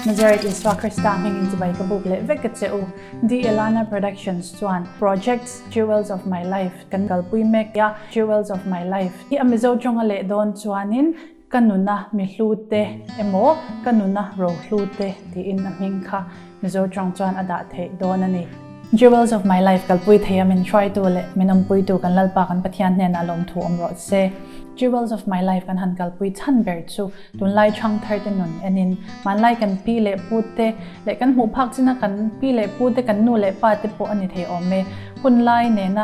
Nazareth Isua Krista hmingin chibai ka buk leh vek a che u. The Elana Productions chuan Projects Jewels of My Life kan kalpui mek a, Jewels of My Life hi a Mizo tawnga leh dawn chuanin Ka nuna mi hlu te emaw ka nuna ro hlu te tiin a hming kha Mizo tawng chuan a dah theih dawn a ni. Jewels of my life kalpui thei a min hruaitu leh min awmpuitu kan Lalpa kan Pathian hnenah lawmthu awm rawh se. Jewels of my life kan han kalpui chhan ber chu tunlai thangthar te nun enin hmanlai kan pi leh pu te leh kan hmuh phak china kan pi leh pu te kan nu leh pa te pawh a ni thei awm e. Hunlai nena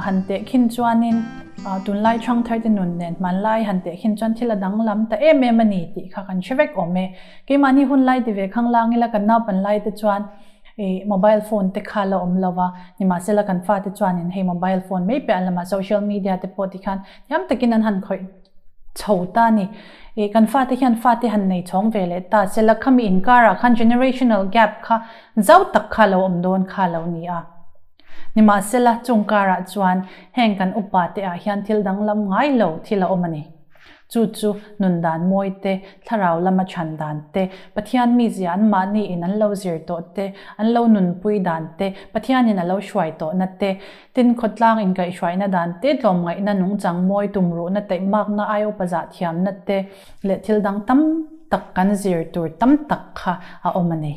han tehkhin chuanin Tunlai Thangtharte nun nen hmanlai han teh khin chuan thil a danglam ta em em a ni tih kha kan hre vek awm e. Keimahni hunlai ti ve khang lang ila kan naupan lai te chuan ih mobile phone te kha la awm lo va, nimahsela kan fate chuanin hei mobile phone mai piah lamah social media te pawh tikhan thiam takin an han khawih chho ta a ni. Ih kan fate hian fate han nei chhawng ve leh ta sela khami inkarah khan generational gap kha zau tak kha lo awm dawn kha lo ni a. Nimahsela, chung karah chuan heng kan upa te ah hian thil danglam ngai lo thil a awm a ni. Chu chu nun dan mawi te, thlarau lama chhan dan te, Pathian mizia an mahni in an lo zir tawh te, an lo nunpui dan te, Pathian in a lo hruai tawhna te, tin khawtlang inkaihhruaina dan te, tlawmngaihna nungchang mawi tumruhna taihmakna aiawpa zah thiamna te leh thil dang tam tak kan zir tur tam tak kha a awm a ni.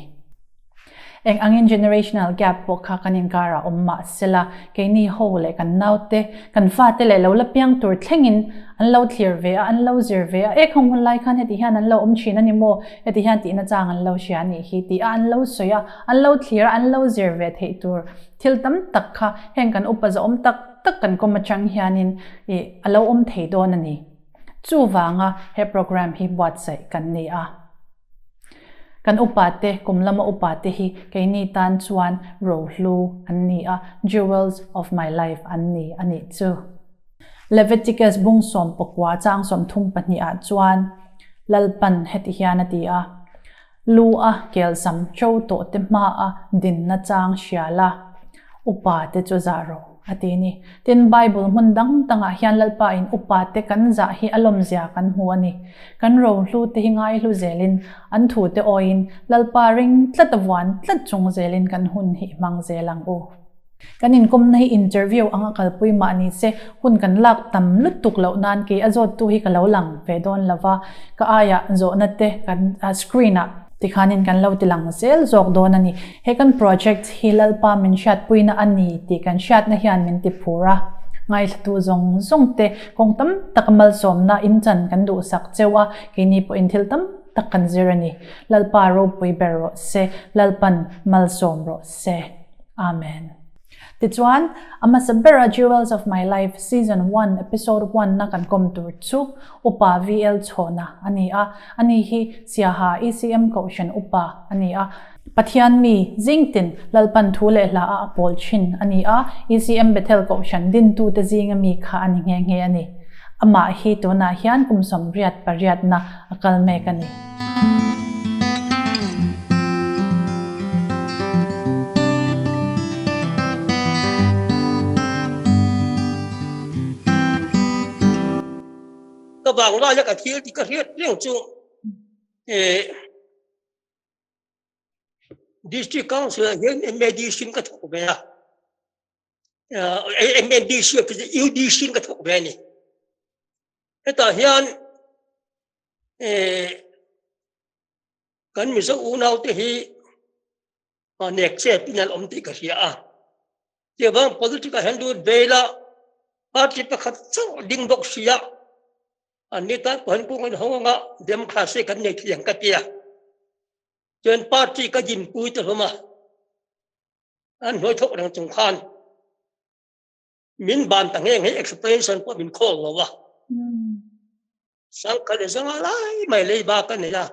Eng angin generational gap pawh kha kan inkarah awm mah sela, keini ho leh kan naute, kan fate leh lo la piang tur thlengin an lo thlir ve a, an lo zir ve a, e khawng hun lai khan heti hian an lo awm thin a ni maw, heti hian tihna chang an lo hria a nih hi tih a an lo sawi a, an lo thlir a, an lo zir ve theih tur thil tam tak kha heng kan upa zahawm tak tak kan kawm atang hianin ih a lo awm thei dawn a ni. Chuvanga he program hi buatsaih kan ni a. Kan upate, kum lama upate hi keini tan chuan rohlu an ni a, jewels of my life an ni a nih chu. Leviticus bung 14 chang 32 ah chuan Lalpan heti hian a ti a, Lu a kelsam cho tawh te hmaa dinna chang hria la, upate chu zah rawh. A ti ni. Tin, Bible hmun dang dangah hian Lalpa in upa te kan zah hi a lawmzia kan hmu a ni. Kan rohlu te hi ngaihlu zelin, an thu te awiin, Lalpa ring tlat a vuan tlat chung zelin kan hun hi i hmang zel ang u. Kan inkawmna hi interview anga kalpui mah ni se, hun kan lak tam lutuk loh nan kei a zawttu hi ka lo lang ve dawn lo va, ka aiah zawhna te kan screen ah Tikhanin kan lo ti lang zel zawk dawn a ni. He kan project hi Lalpa min hriatpuina a ni tih kan hriatna hian min ti phur a. Ngaithlatu zawng zawng te kawng tam taka malsawmna inchan kan duhsak cheu a, keini pawhin thil tam tak kan zir a ni. Lalpa ropui ber rawh se, Lalpan malsawm rawh se. Amen. Tichuan, a hmasa bera Jewels of My Life Season One Episode One na kan kawm tur chu Upa VL Chhawna a ni a, ani hi Siaha ECM Kohhran Upa a ni a. Pathian mi zingtin Lalpan thu leh hla a a pawl thin a ni a, ECM Bethel Kohhran dintute zinga mi kha a ni nghe nghe a ni. Amah hi tunah hian kum 88 na a kal mek a ni. Ka vang laia ka thil tih ka hriat reng chu District Council ah hian MADC in ka thawk ve a, MADC UDC in ka thawk ve a ni. Hetah hian kan Mizo unaute hi nek chep in an awm tih ka hria a. Chuvang politics ah hian lut ve ila party pakhat chauh ding bawk si a, an ni tan pawh hian kawng an hawng anga democracy kan nei thei ang ka ti a. Chuan party ka dinpui ta hlawm a, an hnuai thawk reng chung khan Min ban ta nghe nghe explanation pawh min call lo a. Sangkhat leh zanga lai mai lei ba ka nei a.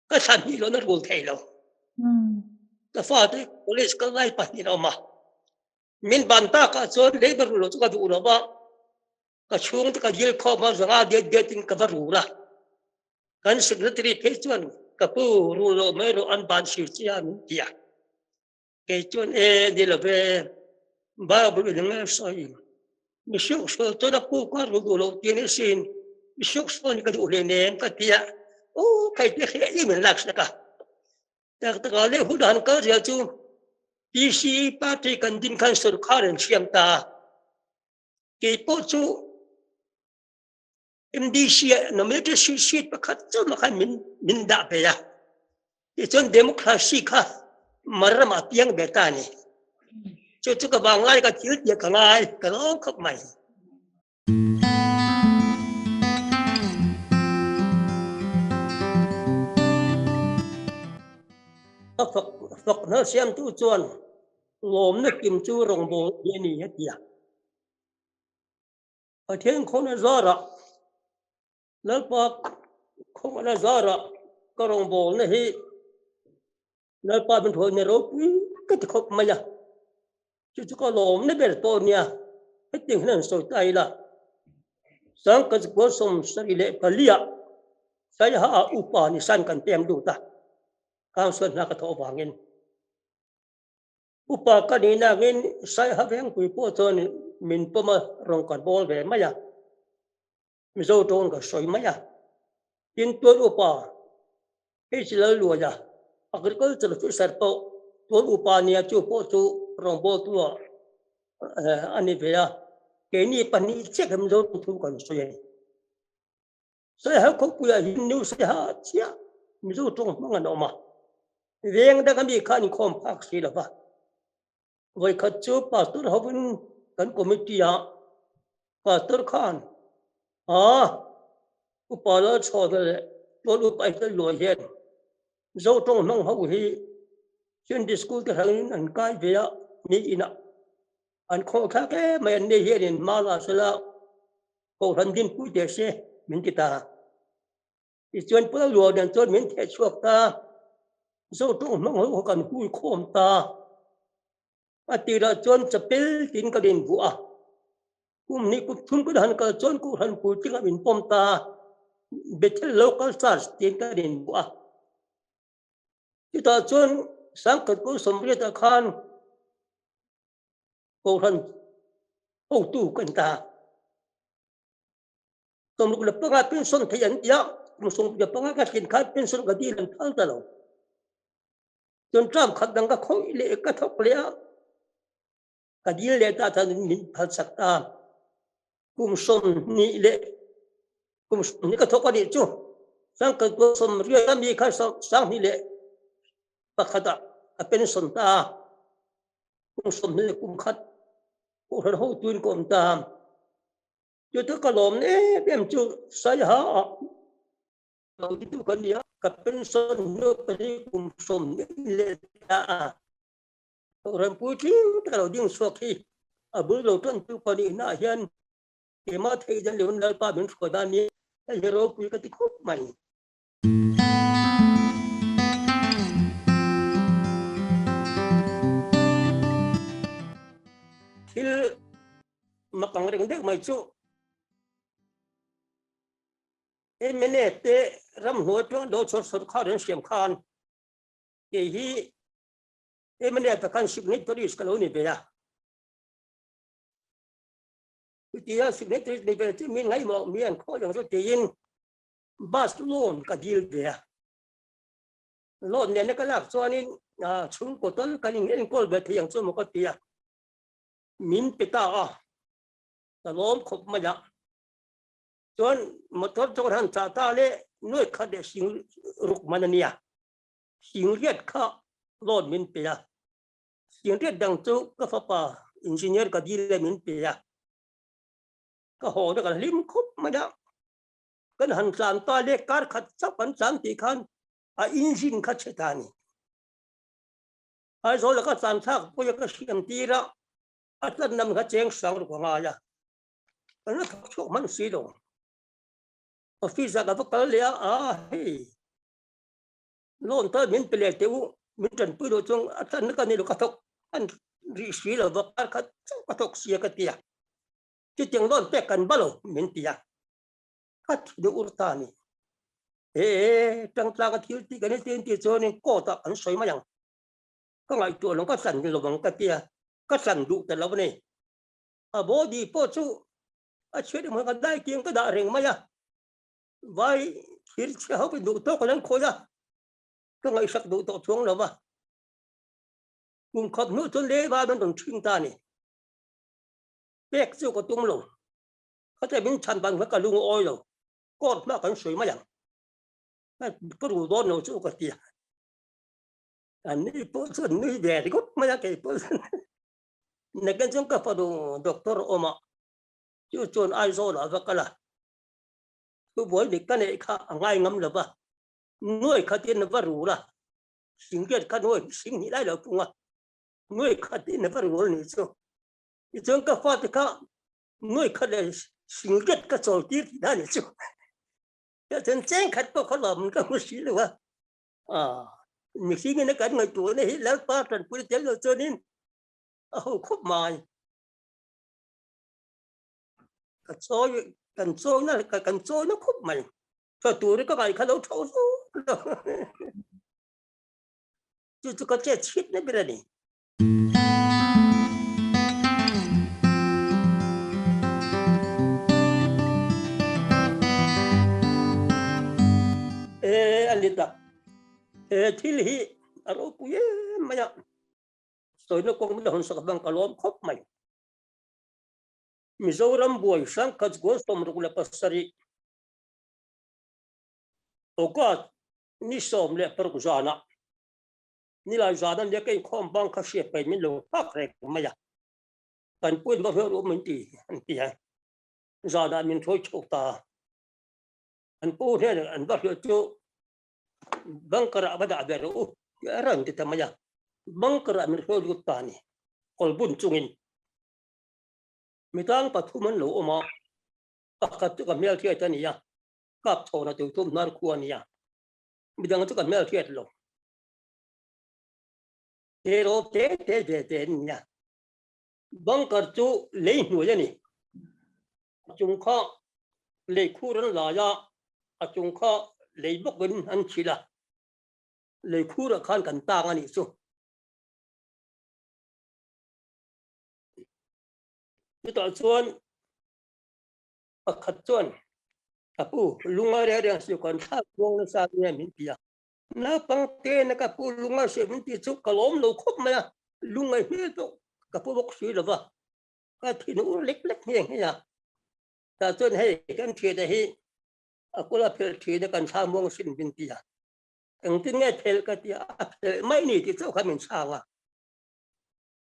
Ka thlan hnih lo na rul thei lo. Ka fa te college kal lai pahnih a awm a. Min ban tak ah chuan lei ba rul lo chu ka duh lo va. Ka chhung te ka dil khawm a zanga diat diat in ka va rul a. Kan secretary phei chuan ka pu rul lo mai rawh an ban sir che a min ti a. Kei chuan e ni lo ve, Bible in eng sawi mi hruk sual chuan a puk a ru duh lo ti a ni sin, mi hruk sual nih ka duh hle nem ka ti a. Aw kai te hreh i min lak sak a. Tak tak ah le hun han kal zel chu PC party kan din khan sorkar an siam ta a. Kei pawh chu MDC ah nominated seat pakhat chauh mah khan min min dah ve a. Tichuan democracy kha Mara ramah piang ve ta a ni. Chu chu ka vanglai ka thil tih ka ngai ka lawm khawp mai. A fak fak hna siamtu chuan lawmna kim chu rawngbâwl hi a ni a ti a. Pathian khawna zârah Lalpa khawngana zârah ka rawngbâwlna hi Lalpa min hruaina ropui ka ti khawp mai a, chu chu ka lawmna ber pawh a nia, hetiang hian an sawi ta ila, Sangkhat kua 74 ah Saiha ah upa ni san kan pem lut a, Council hna ka thawh avangin upa ka nih nakin Saiha vengpui pawh chuan min pawm a, rawn ka bawl ve mai a. Mizo tawng ka sawi mai a, tin tual upa hei chi lal luai a, agriculture officer pawh tual upa nia chu pawh chu rawngbawltu ah a ni ve a, keini pahnih chiah kha Mizo tawng thu kan sawi a ni. Saiha khawpuiah hian New Saiha chiah Mizo tawng hmang an awm a, veng dang ami kha an inkhawm phak si lo va. Vawikhat chu Pastor hovin kan committee ah Pastor khan a upa Lalchhawna leh tual upa Ethel Luai hian Zo tawng hmang ho hi Sunday school te hrangin an kai ve a, mi inah an khawh thlak em mai an ni hianin hma la sela Kohhran dinpui teh se min ti ta. Tichuan Pu Lalluanan chuan min theh chhuak ta, Zo tawng hmang ho kan hui khawm ta. A tirah chuan chapel tiin ka din vuah a, kum hnih kum thum ka han kal chuan Kohhran puitling ah min pawm ta, Bethel Local Church tiin ka din vuah a. Chutah chuan Sangkhat Kul 80 ah khan Kohhran hotu ka ni ta. 65 pension thei an ti a, kum 65 ka tlin khan pension ka dil an phal ta lo. Cun tram khat dang ka khawih leh ka thawk leh a, ka dil leh ta than min phal sak ta. Kum 20 leh kum 20 ka thawk a nih chu. 1980 mi kha 2001 ah ka pension ta. Kum 21 kohhran hotu in ka awm ta. Chu chu ka lawm em em chu Saiha ah lo ti tu ka nia, ka pension hnu ka hi kum 20 leh ta a, Kohhran puitling taka lo ding chhuak hi a bul lo tan tu ka nih naah hian keimah theih dan leh hun Lalpa min hruai dan nia, hei hi ropui ka ti khawp mai. Thil mak ang reng deuh mai chu mna te ramhnuai atanga lo chhuah sawrkar an siam khan kei hi mna ta khan signatories ka lo ni ve a. Chutia signatories ni ve chu min ngaihmawh mi an khawi ang chu tiin Bus loan ka dil ve a, loan nena ka lak chuanin chhungkaw tal kan in enkawl ve thei ang chu maw ka ti a, min pe ta a, ka lawm khawp mai a. Chuan motor chu kan han chah ta le nuai khat leh sing ruk man a nia, sing riat kha loan min pe a, sing riat dang chu ka fapa engineer ka dil le min pe a, ka haw na kan hlim khawp mai a. Kan han tlan ta le kar khat chauh kan tlan tih khan a engine kha chhe ta a ni. Aizawl ah ka tlan thlak pawh a ka hriam tir a, a tlan lam kha cheng sang ruk a ngai a, kan la thawk chhuak hman si lo. Office ah ka va kal leh a, aa hei loan tal min pe leh teh u, min tanpui loh chuan a tlanna ka nei lo ka thawk hman rih si lo va, kar khat chauh ka thawk sia ka ti a, chutiang loan pek kan ba lo min ti a. A thi deuh ur ta a ni. E tangtlang a thil tih kan i tin tih chuanin court ah kan sawi mai ang. Ka ngaihtuah lo ka tlan lo ang ka tia, ka tlan duh ta lo a ni. A body pawh chu a chhiat emaw ka dai kiang ka dah reng mai a. Vai. Thil chhe ho in duh tawk an khawi a, ka ngaihsak duh tawh chuang lo va. Kum khat hnu chuan leiba an rawn ṭhing ta a ni. Pek chu ka tum lo. Khatia min chhan ban kha ka lung a awi lo. Court hma kan sawi mai ang. Ka rul dawn lo chu ka ti a. An ni pawh chuan nui ve ringawt mai a kei pawh chuan. Nakin chuan ka fanu doctor awm a, chu chuan Aizawl ah va kal a. Thubuai dik ka neih kha a ngai ngam lo va, nuai khatin va rul a, singlet kha nuai sing hnih lai lo pung a, nuai khatin va rul a nih chu. Tichuan ka fate kha nuai khat leh singlet ka chawl tir tih dan a nih chu. Tichuan cheng khat pawh kha lawm ka hmu si lo a, mihringin a kan ngaihtuahna hi Lalpa tanpui tel lo chuanin a ho khawp mai. Ka chawi kan chawina kan chawina khawp mai. Tha tur ka ngai kha lo tho zo lo. Chu chu ka chet chhit na ber a ni. E a ni tak. He thil hi a ropui em mai a. Sawina kawng min la hawn sak avang ka lawm khawp mai. Mizoram buai hrangkhat goal 67 August ni 16 zanah nilai zana nia ka inkhawm bang kha hriat paih min lo nghak reng mai a, kan puin va hmel ru min ti an ti a, zanah min hruai chhuak ta a, an pu hnenah an va hrilh chu bunker ah va dah ve rawh u tih a rawn ti ta mai a, bunker ah min hruai lut ta a ni, kawlbun chungin. Mitang pathum an lo awm a, pakhat chu ka hmelhriat a ni a, kap chhawna tu tum hnar khu a ni a, midang chu ka hmelhriat lo. Te ro te te ve ve an ni a, bunker chu lei hnuai a ni. A chung kha lei khur an lai a, a chung kha lei bawkin an chhilh a, lei khurah khan kan tang a nih chu. Chutah chuan pakhat chuan ka pu lunga reng reng siu kan thlak buang nasa nge min ti a. Naupang te na ka pu lunga siu min ti chu ka lawm lo khawp mai a, lunga hmel pawh ka pu bawk si lo va, ka thin ur lek lek nghe nghe a. Tah chuan hei kan thiante hi a kula phelh thin a kan thla muang sin min ti a, engtin nge phelh ka ti a, a phelh mai ni tih chauh kha min chhang a.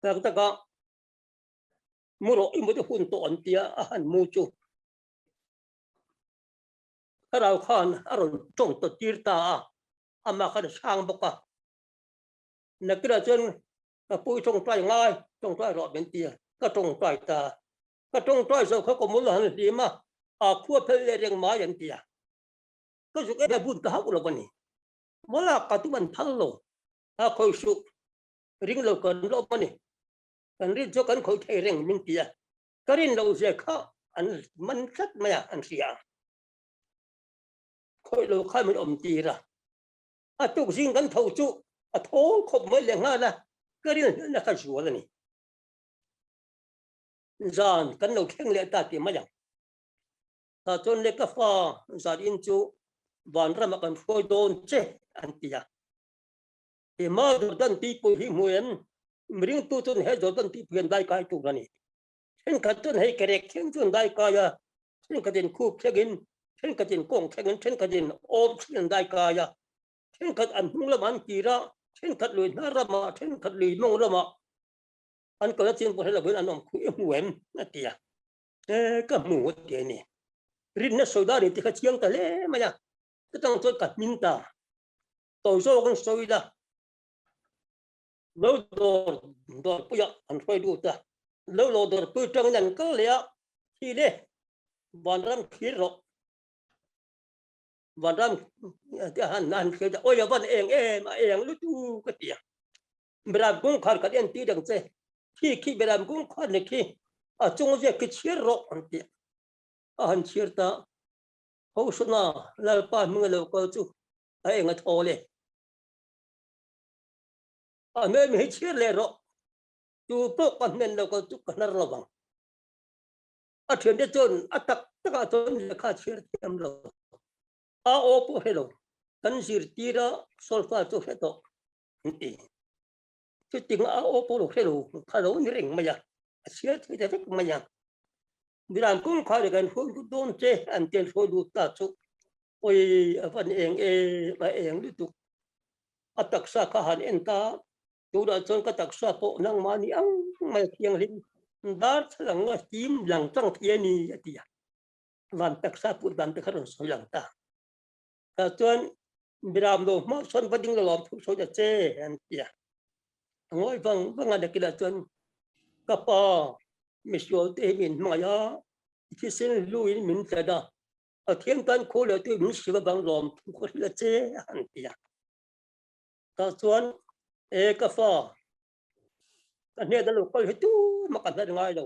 Tak tak a mu rawh i mute hun tawh an tia a han mu chu thlarau khan a rawn tawng ta tir ta a, amah khan a chhang bawk a. Nakirah chuan ka pu i tawngtai ngai, tawngtai rawh min ti a, ka tawngtai ta. Ka tawngtai zo kha ka mul a han hlim a, a khua phel leh reng mai an ti a. Ka zuk em bun ta hauh lo a ni. Mawla ka tum an phal lo, a khawi suh ring lo kan la awm a ni. Kan rin chu kan khawih thei reng min ti a, ka rin loh zia kha an man tlat mai a, an hria a. Khawih lo kha min awm tir a, a tuk zing kan tho chu a thawl khawp mai leh nghal a, ka rin hlelna kha zual a ni. Zan kan lo thleng leh ta tih mai ang. Tah chuan le ka fa zan in chu vanramah kan hruai dawn che an ti a. Hema Jordan tuipui hi hmu em? Miringtu chuan he Jordan tuipui an dai kai tur a ni. Thenkhat chuan hei kerek thleng chu an dai kai a, thenkhatin khup thlengin, thenkhatin kawng thlengin, thenkhatin awm thlengin an dai kai a. Thenkhat an hnung lamah an kir a, thenkhat lui hnar ramah, thenkhat lui mawng ramah an kal a chin pawh hre lovin an awm khuih i hmu em? a ti a. E, ka hmu a ti a ni. Rinna sawi dan in ti kha chiang ta hle mai a, chutang chuan ka hmin ta. Tawi zawk an sawi la, lo dawr dawrpuia an hruai lut a, lo lo dawrpui tangin an kal leh a, khi le vanram thlir rawh, vanram te han han thlir ta, awi a van eng em a eng lutu ka ti a, Beram kawngkhar kan en tir ang che, khi khi Beram kawngkhar ni khi a chung ziak khi chhiar rawh an ti a, a han chhiar ta, Hosana Lalpa hming a lo kal chu a eng a thawl e. A hmel mi hi chhiar leh rawh, tu pawh ka hnen lo kal chu ka hnar lo vang. A thiante chuan a tak takah chuan lehkha chhiar thiam lo. A aw pawh hre lo, kan zirtir a solfa chu hre tawh an ti. Chuting a aw pawh lo hre lo kha lo ni reng mai a, a chhiar thei ta vek mai a. Miram kawngkhar kan hruai lut dawn che an ti an hruai lut ta chu pawi a van eng em a eng lutuk. A taksa kha han en ta tunah chuan ka taksa pawh nangmah ni ang mai a thianghlim darthlalang a him lang tlang thei a ni a ti a. Van taksa put dan te kha rawn sawi lang ta. Tah chuan Miram lo hma sawn va ding lo lawm thu sawi ta che an ti a. A ngawi vang vang a nakinah chuan ka pa misual te hi min hmangaih a, i thisen hluin min tlan a, Pathian tan khaw leh tui min hrilh avang lawm thu ka hrilh a che an ti a. Tah chuan e ka fa, ka hnenah lo kal hi tumah ka hlat ngai lo.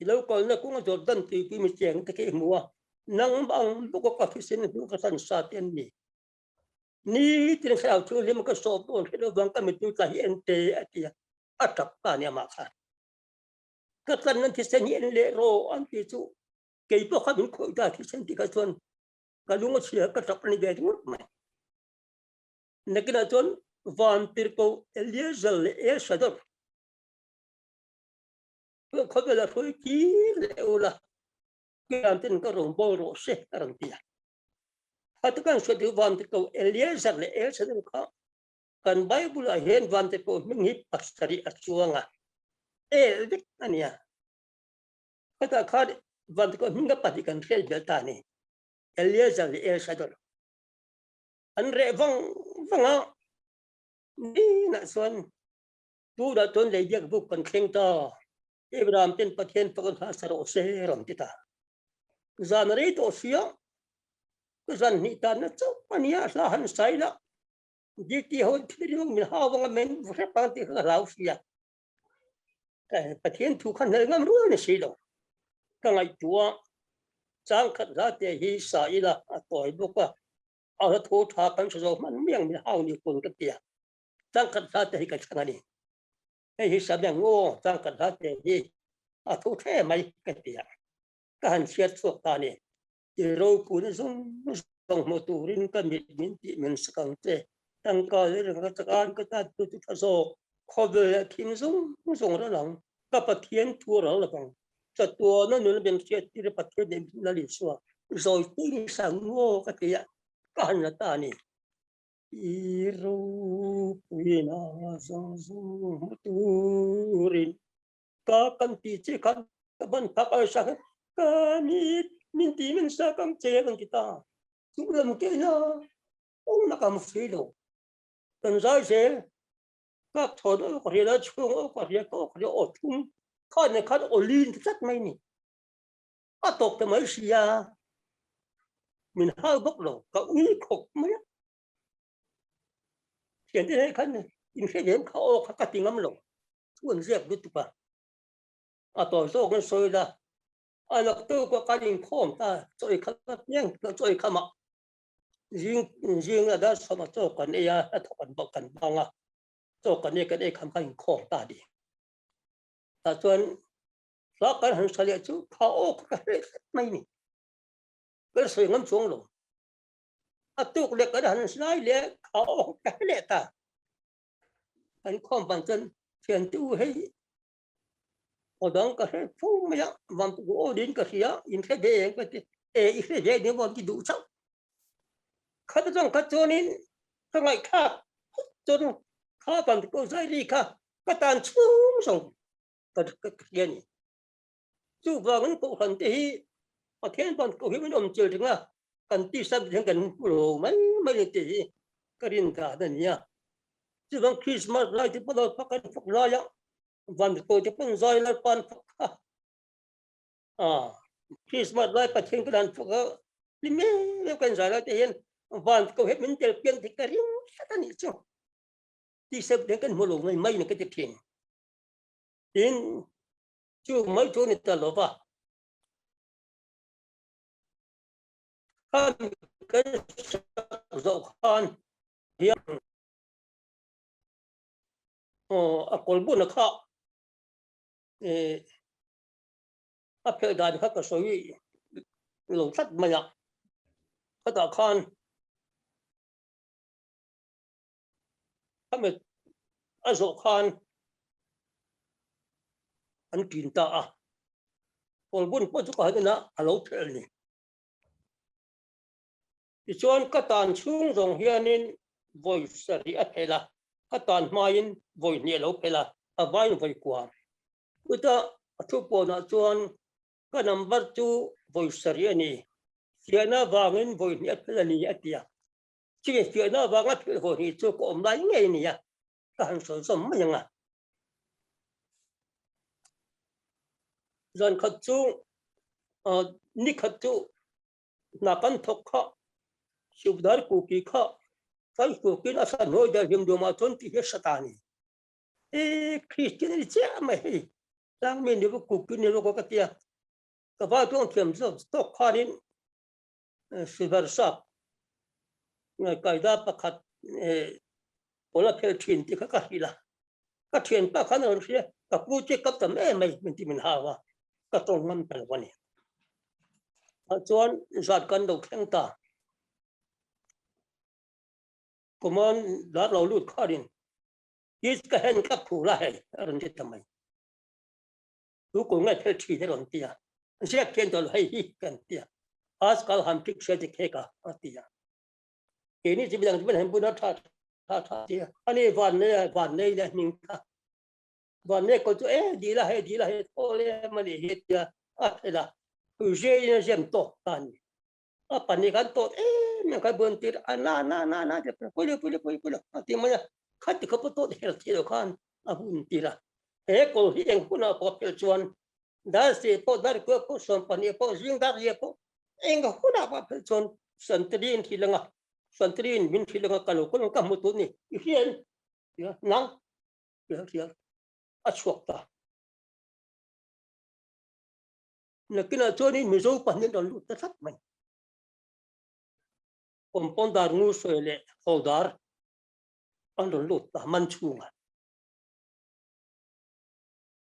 I lo kalna kawng Jordan tuipui mi cheng te khi i hmu a, nangmah ang bawka ka thisen hnu ka hran sa te an ni. Nitin thlarau thianghlim ka sawp dawn hre lo vang ka mittui tla hi en te a ti a, a tap ta a ni amah khan. Ka tlanna thisen hi en leh rawh an ti chu kei pawh kha min khawih ta thisen tih kha chuan ka lung a chhia ka tap a ni ve ringawt mai. Nakinah chuan Vantirhkoh Eliezer leh Elshador Khawvel a hruai kir leh ula, Kian ten ka rawn bawl rawh se a rawn ti a. Hata kan hriat hi Vantirhkoh Eliezer leh Elsadel kha kan Bible ah hian Vantirhkoh hming hi pasarih a chuang a, el vek a nia. Khatah khan Vantirhkoh hming a pahnih kan hriat belh ta a ni, Eliezer leh Elsadel. An reh vang vang a, ninah chuan Tunah chuan lei biak buk kan thleng ta, Abraham ten Pathian fak an hmasa rawh se rawn ti ta. Zan a rei tawh sia, ka zan hnih tanna chauh a nia, hla han sai la, duty ho thil ringawt min hau anga men hrep ang tih kha ka hlau sia. Pathian thu kha hnel ngam rual ni si lo. Ka ngaihtuah chang khat hla te hi sa ila a tawi bawk a, a hla thu tha kan hre zo hman miang min hau ni kun ka ti a. Changkhat hla te hi ka chhang a ni. Hei hi Sabiang aw changkhat hla te hi a thu the mai ka ti a, ka han chhiar chhuak ta a ni. I ropuina zawng zawng hmu turin ka mit min tih min sak ang che. Tangka leh reng ka chak an ka tan tu chu tha zawk. Khawvel leh thim zawng zawng ral ang, ka Pathian thu a ral lovang. Chatuana nuna min hriat tir a Pathian leh min Lal Isua zawi tein sang aw ka ti a, ka han la ta a ni. I ropuina zawng zawng hmu turin ka kan ti che khan ka ban phak ai sa khan ka mit min ti min sa kam che kan ti ta chu lam ke na ong na kam free lo kan zai zel ka thon o ka ria chung o ka ria ka o ka ria o thum khan ne khan o lin tlat mai ni a tawk ta mai sia min hau bawk lo ka ui khawp mai a thian te khan in hre lem kha aw kha ka ti ngam lo thu an ziak lutuk a a tawi zawk an sawi la a lak tu ka kan inkhawm ta chawi kha piang chawi kha mah zing zing a dar sawm a chaw kan ei a a thawk an bawk kan bang a chaw kan ei kan ei kham kan inkhawm ta ni tah chuan Hla kan han hra leh chu kha aw kha ka hre tlat mai ni. Ka sawi ngam chuang lo. A tuk leh kan han hlai leh kha aw kha ka hre leh ta. Kan khawm vang chuan thiante u hei aw dang ka hre fo mai a, vang tuk aw niin ka hria, in hre ve em ka ti. E i hre ve ni maw ti duh chauh. Khat atang kha chuanin ka ngaihthlak phawt chuan kha vang tuk aw zai ri kha ka tan chhung zawng. Ka hria ni. Chuvangin Kohhran te hi Pathian ban ko hi min awm chil ring a, kan tisa hian kan hmu lo mai mai ni tih hi ka rin dan a ni a. Chuvang Krismas lai te pawh lo fak an fak lai a, van ko te pawn zai lai pan fak kha. A Krismas lai Pathian kan han fak a, hlim em em kan zai lai te hian van ko hi min tel pian thei ka ring tlat a nih chu. Tisa hian kan hmu lo mai mai ni ka ti thin. Tin, chu mai chu ni ta lo va. Khan kan sak zawh khan hian a kawl bun a kha a phelh dan kha ka sawi lo tlat mai a. Khatah khan khami a zawh khan an ṭin ta a, kawlbun pawh chu ka han en a, a lo phelh a ni. Tichuan ka tan chhung zawng hianin vawi sarih a phelh a, ka tan hmain vawi hnih a lo phelh a, a vain vawi kuar. Chuta a thu pawnah chuan ka number chu vawi sarih a ni, fiahna vangin vawi hnih a phelh a ni a ti a. Chumi fiahna avanga phelh vawi hnih chu ka awm lai ngei a ni a, ka han sawi zawm mai ang a. Zan khat chu, ni khat chu hna kan thawk kha Sukdar Kuki kha kan kukin a sa hnuai der hlim duamah chuan tih hi a hre ta a ni. E Kristian a ni chiah mai hei, tlangmi ni bawk kuki ni bawk ka tia. Ka vai tawng thiam zawk tawk khanin Sivar sap kaida pakhat pawl a phel thin tih kha ka hrilh a. Ka thianpa khan a rawn hrilh a, ka pu chu ka tam em mai min ti min hau a, ka tawng ngam ta lo a ni. Tah chuan zat kan lo thleng ta. Command dar lo lut kharin Is ka hen ka phur a hei a rawn ti ta mai. Tu kul nge phel thin a rawn ti a. Ziak khian chuan hei hi kan ti a. Aajkal ham thik se dik hek a a ti a. Keini chu midang chu min han bun a tha tha tha ti a. Ani van nei a van nei le hming kha. Van nei ko chu e dil a hei dil a hei thaw le mani hi ti a a phel a. Zia in a zem tawk ta a ni. A pahnih khan tawt em em kha bun tir a na na na na ti a pui lo pui lo pui lo a ti mai a khati khawp a tawt hel thei lo khan a bun tir a he kawl hi eng hunah pawh phel chuan dar si pawh dar kua pawh 12 pawh zing dar ria pawh eng hunah pawh phel chuan santri in hrilh anga santri in min hrilh anga ka lo kal ka hmu tur ni i hria em nang hria a chhuak ta. Nakinah chuanin Mizo pahnih rawn lut ta tlat mai. Compounder Ngursawi leh Hawdar an rawn lut ta man chhungah.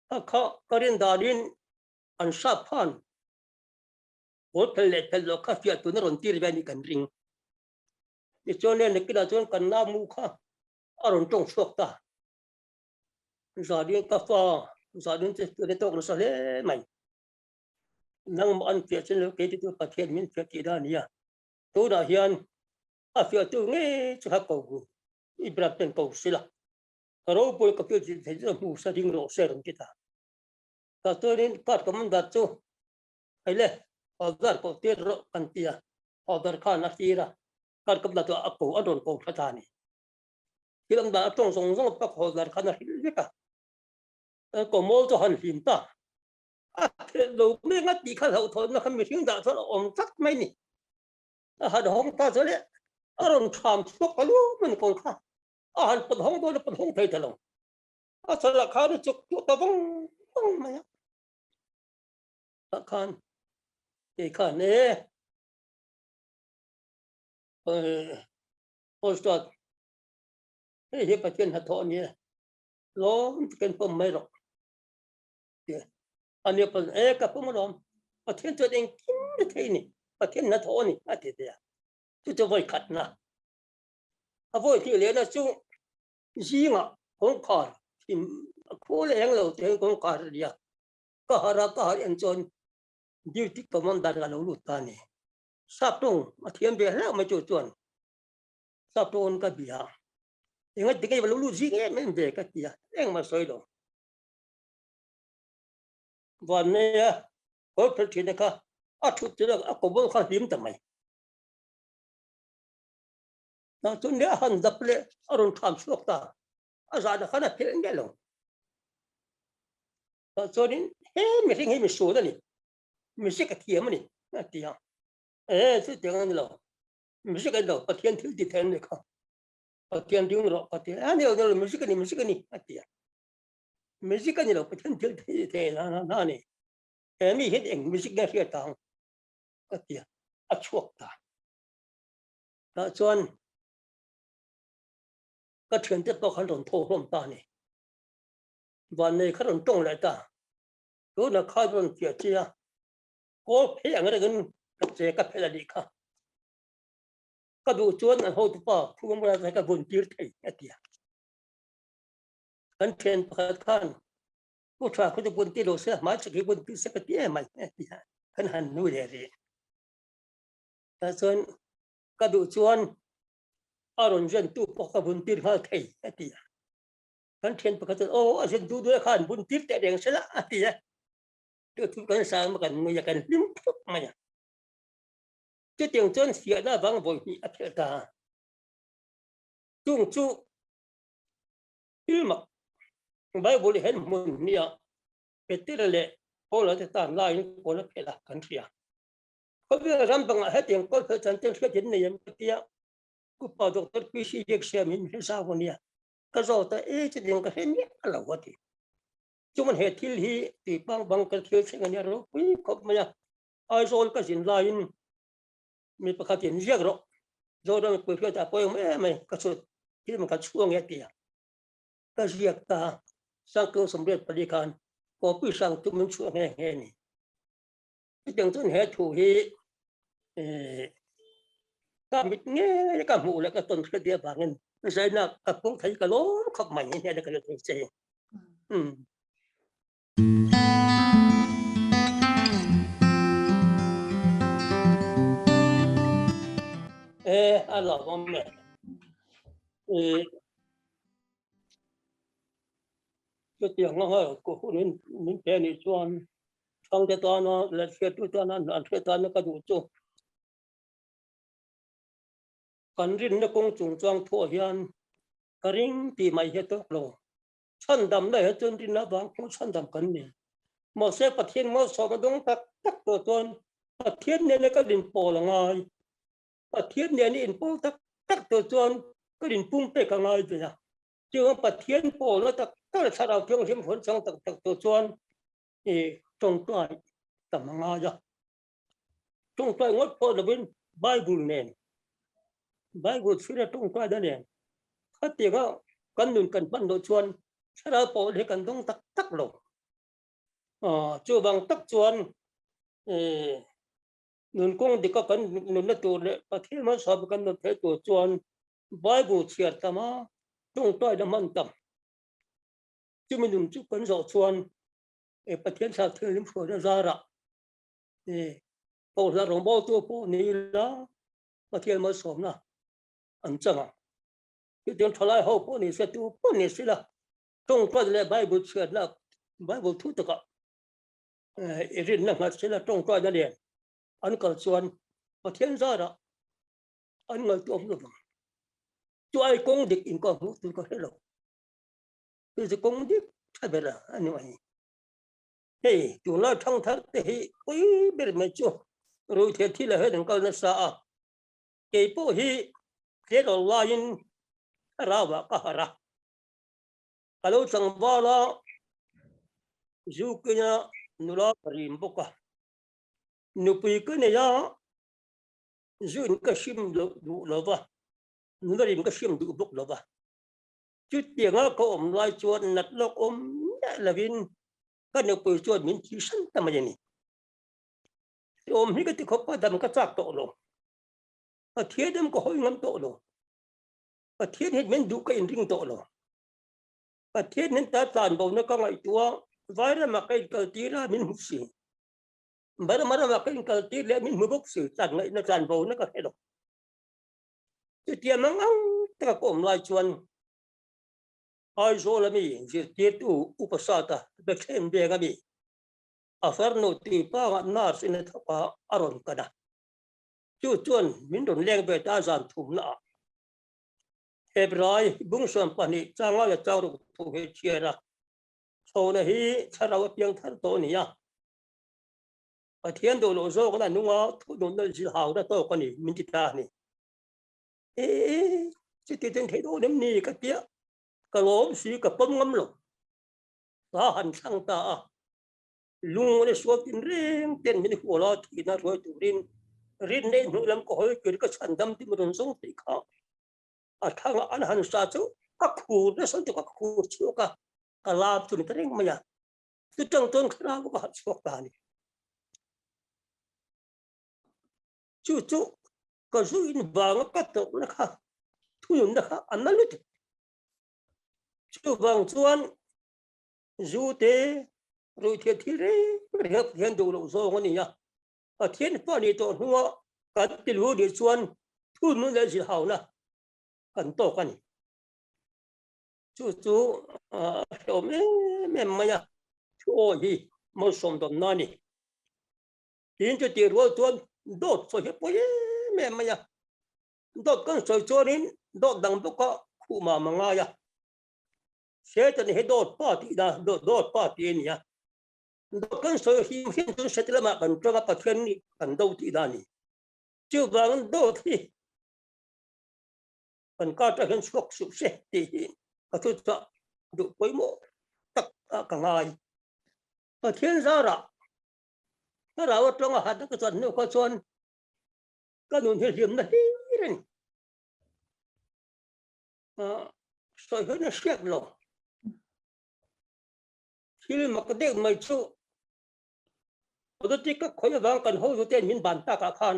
Kha kha ka rin danin an sap khan kawl phel leh phel loh kha fiah tuna rawn tir ve a nih kan ring. Tichuan nakinah chuan kan namu kha a rawn tawng chhuak ta. Zanin ka fa zanin chu ka tawk nasa hle mai nangmah an fiah chin lo kei te chu Pathian min fiah tih dan a nia tunah hian a fiah tu ngei chu kha ko i brak ten ko sila ka ropui ka fiah thei chu hmu sa ding rawh se rawn ti ta ka chuanin card ka man dat chu hei le order pawh tir rawh kan ti a order khan a tir a card ka la chu a ko a rawn ko tha ta a ni. Thil an dah a tawng zawng zawng pak haw dar khan a hrilh vek a. Ko mawl chu han hlim ta. A thelh lo mek a tih kha hlauhthawnna kha mihring dah chuan a awm tlat mai ni. A han hawng ta chu le a rawn ṭham chhuak ta luam a ni kawl kha. A han pawt hawng dawn a pawt hawng thei ta lo. A chalah khan a chuk tuah ta vang vang mai a. Tah khan kei khan e Postcard hei hi Pathian hnathawh a ni e, lawm takin pawm mai rawh ti a. A ni pawn e ka pawm alawm, Pathian chuan engkim ni thei a ni, Pathian hnathawh a ni a ti ve a. Chu chu vawi khatna. A vawi hnih lehna chu zingah kawngkhar thim a khu leh eng lo te hian kawngkhar a ri a, ka harh a, ka harh en chuan duty commander a lo lut ta a ni. Sap tawng a thiam ve hlauh mai chu chuan sap tawng ka bia a, enga ti nge lo lut zing em em ve ka ti a, engmah sawi lo. Vanneia kawr phelh thin te kha a thut tir a, a kawbawl kha hlim ta mai. Tah chuan nia a han dap leh a rawn tham chhuak ta, a zahna khan a phelh nge lo. Tah chuanin he mihring hi misual a ni. Music a thiam a ni a ti a, e chutiang a ni lo, music a ni lo, Pathian thil ti thei a ni kha, Pathian ding rawh ka ti a, a ni lo, ni lo, music a ni, music a ni a ti a, music a ni lo, Pathian thil ti thei na na a ni, he mi hian eng music nge hriat ang ka ti a, a chhuak ta. Tah chuan ka thiante pawh khan rawn thaw hlawm ta a ni, vannei kha rawn tawng leh ta. Tuna kha rawn fiah chi a, kawl phei ang rengin ka che ka phelh a nih kha. Ka duh chuan an hotupa Phuamra hi ka vun tir thei a ti a. Kan thian pakhat khan Pu Tha khu chu vun tir lo se hmai chak hi vun tir se ka ti em mai a ti a, kan han nui leh rih. Tah chuan ka duh chuan a rawn zen tu pawh ka vun tir nghal thei a ti a. Kan thian pakhat chuan aw a zen duh duh e kha an vun tir teh reng se la a ti a. Chu thu kan sang a kan nui a kan hlim khawp mai a. Chutiang chuan fiahna vang vawi hnih a phelh ta a. Chung chu thil mak Bible hian hmun hnih ah Petera leh Paula te tan laiin kawl a phelh a kan hria. Khawvel ram bangah hetiang kawl phelh chan ten hriat in nei em ka tia Upa Doctor PC Biaksiam in hre zau a nia. Ka zawt a e chutiang ka hre miah lo a ti. Chuan he thil hi tui pang bang ka thil thleng a nia ropui khawp mai a. Aizawl ka zin laiin mi pakhatin ziak rawh Zoram mipui hriatah pawh eng em mai ka chhut thil man ka chhuang e a ti a. Ka ziak ta Sangkung 84 khan copy hrang chu min chhuah nghe nghe a ni. Chutiang chuan he thu hi ka mit ngei ka hmuh leh ka tawn hriat deuh avangin zaina ka pawng thei ka lawm khawp mai hi ka la thei che. E a lawmawm e. Chutiang anga ka hun min pe anih chuan Thangte tana leh hriattu tana an hriat tana ka duh chu kan rinna kawng chungchang thuah hian ka ring tih mai hi a tawk lo. Chhandamna he chuan rinna avang pawh chhandam kan ni. Mahse Pathian malsawmna dawng tak tak tawh chuan Pathian nena kan inpawl a ngai. Pathian nena inpawl tak tak tawh chuan kan inpumpek a ngai ve a. Chuan Pathian pawlna tak tak leh Thlarau Thianghlim hawn chang tak tak tawh chuan i tawngtai tam a ngai a. Tawngtai ngawt pawh lovin Bible nen, Bible chhira tawngtaina nen khatianga kan nun kan hman loh chuan Thlarau pawl hi kan dawng tak tak lo. Chuvang tak chuan nun kawng dika kan nunna tur leh Pathian malsawm kan nun theih tur chuan Bible chhiar tam a, tawngtaina hman tam. Chumi nun chu kan zawh chuan Pathian Thlarau Thianghlim hruaina zarah Kohhran rawngbawltu pawh ni ila Pathian malsawmna an chang ang. Chutiang thalai ho pawh ni se tu pawh ni se la tawngtawi leh Bible chhiatna Bible thu takah i rinna nghat se la tawngtawina nen an kal chuan Pathian zarah an ngaihtuah awm lovang. Chu ai kawng dik inkawh hmuh tur ka hre lo. Chu chu kawng dik tha ber a ni mai. Hei tunlai thangthar te hi pui ber mai chu ruihtheih thil ah hian an kal nasa a, kei pawh hi tleirawl laiin thlarau ah ka harh a, ka lo tlangval a, zu kina nula ka rim bawk a, nupui ka nei a, zu in ka hrim loh duh lo va, nula rim ka hrim duh bawk lo va. Chutianga ka awm lai chuan nat lawk awm miah lovin ka nupui chuan min thi hran ta mai a ni. Awm hi ka ti khawp a, dam ka chak tawh lo. Pathian em ka hawi ngam tawh lo. Pathian hian min duh ka inring tawh lo. Pathian hian ta tlan bona ka ngaihtuah a, Vairamah ka inkaltir a, min hmu si. Burma ramah ka inkaltir leh min hmu bawk si, tlan ngaihna tlan bona ka hre lo. Chutia mang ang taka ka awm lai chuan Aizawl ami zirtirtu Upa Sata Bethlehem Veng ami a farnu Tuipangah nurse in a thawk a, a rawn kan a. Chu chuan min rawn leng ve ta zan thumna ah Hebrai bung 12 changa leh chang ruk thu hi chhiar a, chhona hi thlarau a piang thar tawh a ni a. Pathian duh loh zawk na nunga thununna zilhauna tawk a ni min ti ta a ni. E chuti chuan theih dawn em ni ka tia ka lawm si ka pawm ngam lo. Ka han thlang ta a, lung leh sual tin reng ten min hual a thihna hruai turin rin nei hnu lam ka hawi kir ka chhan dam ti rawn zawng tih kha a thanga an han sa chu ka khur nasa lutuk a, ka khur chhuak a, ka lap chu ni ta reng mai a. Chutang chuan thlarau ka harh chhuak ta a ni. Chu chu. Ka zu in vanga ka tawrhna kha thununna kha a na lutuk. Chuvang chuan zu te ruihtheih thil reng reng a Pathian duh loh zawng a ni a. Pathian fa nih tawh hnua kan ti lu nih chuan thunun leh zilhauna kan tawk a ni. Chu chu a hrehawm em em mai a, thu awi hi malsawm dawnna a ni. Tin chutih rual chuan dawt sawi hi a pawi em em mai a, dawt kan sawi chuanin dawt dang bawka khuh mam a ngai a, Satan hi dawt pa tih dan dawt pa tih a ni a, dawt kan sawi hlim hlim chuan Satan lamah kan tang a, Pathian nih kan do tih dan a ni. Chuvangin dawt hi kan kar atang hian chhuak suh se tih hi ka thuchah duh pawimawh tak ah ka ngai. Pathian zarah thlarau atanga hatna ka chuan hnu kha chuan ka nun hi hlimna hlir a ni. Sawi hian a hriat lo. Thil mak deuh mai chu Politic ka khawih avang kan hotu ten min ban takah khan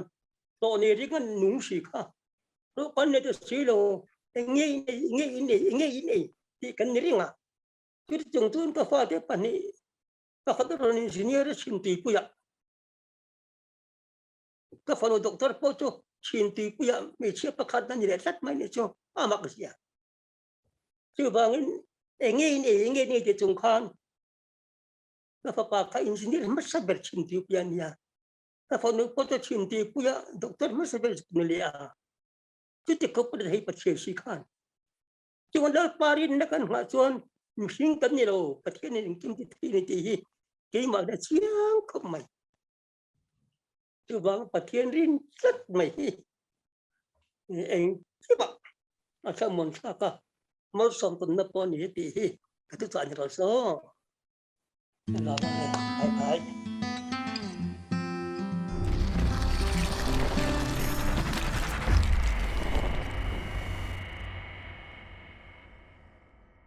hlawh nei ring a nung si kha. Hlawh kan nei ta si lo, eng nge in ei, eng nge in ei, eng nge in ei tih kan ni ring a. Chuti chung chuan ka fate pahnih pakhat a rawn engineer a chhim tuipuia ka fanu doctor pawh chu chhim tuipuia hmeichhia pakhat a ni leh tlat mai ni chu a mak zia. Chuvangin eng nge in ei, eng nge in ei ti chung khan Ka fapa kha engineer hmasa ber chhim tuipui a nia. Ka fanu pawh chu chhim tuipuia doctor hmasa ber zuk ni leh a. Chuti khawp pawh hei Pathian si khan. Chuan Lalpa rinna kan nghah chuan mihring kan ni lo, Pathian in engkim ti thei ni tih hi keimah hian a chiang khawp mai. Chuvang Pathian rin tlat mai hi engkimah a thlamuan thlak a, malsawm tawnna pawh a ni tih hi ka thuchah ni lo saw.